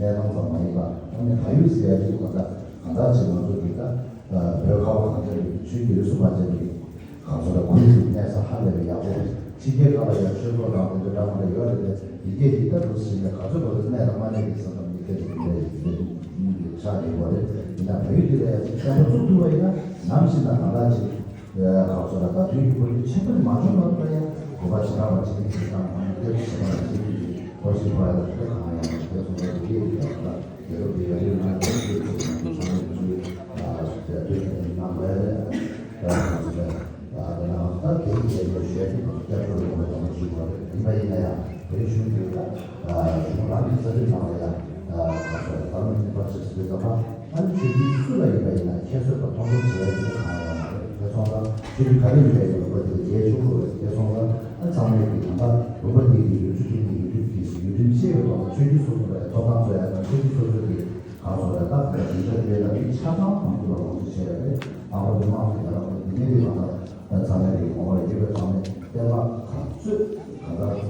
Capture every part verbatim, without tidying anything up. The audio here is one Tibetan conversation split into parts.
གནས་སྟངས་ཙམ་མ་ཡིན་པ། ཨ་ནི་བལ་ཡུལ་ཟེར་ཡ་དེ་གང་ལྟར་གང་ལྟར་ཅིག་ང་ཚོ་གི་ད་བོད་ཁ་བ་གངས་ཅན་པའི་ཆོས་ཀྱི་འོས་སུ་མ་བྱས་པའི་གང་ཟེར་ཁོར་ཡུག་གནས་ས་ཧ་ལས་པའི་ཡག་པོ་རེད། ཕྱི་རྒྱལ་ཁག་ལ་ཡང་ཆོས་ཚོགས་དང་དེ་འདྲ་འདྲ་མི་འདྲ་ཡོད་རེད་དེ། ཡི་གེ་འདི་ལྟ་བུ་ཟིན་ནས་ག་ཚོད་བར་དུ་གནས་དང་མ་གནས་ཀྱི་ས་དང་མི་གཏད་ཀྱི་མེད་ཀྱི་ཆགས་ཡོད་པ་རེད། ཡིན་ན་བལ་ཡུལ་འདི་ལ་ཡང་ཅིག་བསམ་པ་བཙུགས་ཐུབ་པ་ཡིན་ན་ནམ་ཞིག་ན་གང་ལྟར་ཅིག་གང་ཟེར་ལ་ད་དུས་ཀྱི་འཁོར་ལོའི་ཆེད་དུ་མ་བྱུང་བར་དུ་ཡང་གོམ་པ་བྱེ་བྲག་པ་ཅིག་གིས་ཅིག་དང་མ་གཏད་ཀྱི་ས་དང་ཅིག་གི་ཐོག་ཞིག་བར་ལ་དེ་གང་ཡང་དེ་སོང་བ་དེ་ཡིན་ན། རྒྱལ་ཁབ་དེ་ཡར་རྒྱས་གནང་དགོས་ཀྱི་ཡོད་པ་དང་། ཚང་མས་ཀྱི་ཨ་དེ་གནང་དགོས་ཡ་རེད། ད་ང་ཚོ་ལ་ཨ་དེ་ནང་ད་དེ་རིང་རྒྱལ་ཡོངས་ཞོལ་གྱི་བསྐྱར་གསོ་ཡོང་བའི་དགོངས་པ་ཞུ་དགོས་རེད། ཡིན་པ་ཡིན་ན་ཡང་བོད་གཞུང་གིས་ད་གཞུང་རང་གི་རྩ་ཁྲིམས་ནང་ལ་ཡང་ད་ག་ཚོད་བར་མ་ཉེས་པ་བྱས་ཟིན་པའི་ཙམ་པ། ཨ་ནི་ཆོས་བརྒྱུད་སུ་ལ་ཡིན་པ་ཡིན་ན་ཁྱད་གསོད་དང་མཐོང་ཆུང་བྱེད་ཡ་ཡིན་ན་གང་ཡང་མ་རེད། དེ་སོང་ཙང་ཆོས་བརྒྱུད་ག་རེ་ཡིན་པའི་ལུང་པ་དེ་ལ་རྒྱལ་ཆུང་དགོས་རེད། དེ་སོང་ཙང་ཨ་ཚང་མས་ཀྱི་ད་ལྟ་ལུང་པ་འདི་གི་ཡུལ་གྲུ་དེ་ནི་ཡུལ་གྲུ་དེ་ཡུལ་ཁྲིམས་ཤེས་པའི་ཐོག་ནས་ཆོས་བརྒྱུད་སོ་སོ་ལ་ཐོབ་ཐང་རྩོད་ཡ་དང་། ཆོས་བརྒྱུད་སོ་སོ་གི་གང་ཟེར་ད་ལྟ་བདེ་འཇགས་སྤྲད་ལ་མི་ཆ་ཚང་མང་ཚོགས་ལ་ངོ་སྤྲོད་བྱས་ཡ་རེད། ཨ་ཁུ་མི་མང་གི་ད་ལྟ་འདི་ནས་དེ་ལ་ད་ཚང་མས་ཀྱི་ངོ་བོ་ཡོད་པའི་ཚང་མས་བསྟན་པ་ག་ཚོད་གང་ལྟར་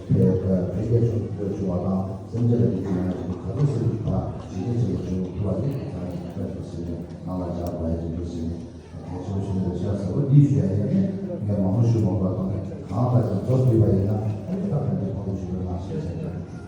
འཕེལ་འཕེལ་རྒྱས་བྱུང་བ་དང་། སེམས་ཅན་ལ་བདེ་སྐྱིད་ཡོང་བ་ཞིག་ག་ཚོད་ཟེར་བ་ཇི་སྐད་ཅིག་ལ་བྱུང་ཐུབ་པ་ནི་ཚང་མས་ཀྱི་བཀའ་དྲིན་ཟེར་ནས་ནང་ལ་བཞག་དགོས་ཡ་ཅིག་འདུག་ཟེར་ནས། དེ་ཚོ་ཞུ་བའི་ཆ་ཚང་བ་འདི་ཞུ་ཡ་ཡིན་ནས་ངས་མང་པོ་ཞུ་མ་དགོས་པ་དང་། གང་ལྟར་ཀྱང་མདོར་བསྡུས་པ་ཡིན་ན་ཨ་ནི་ད་ཕན་ཚུན་ཕན་ཚུན་ཞུ་བའི་ནང་བཞིན་བྱས་ཏེ།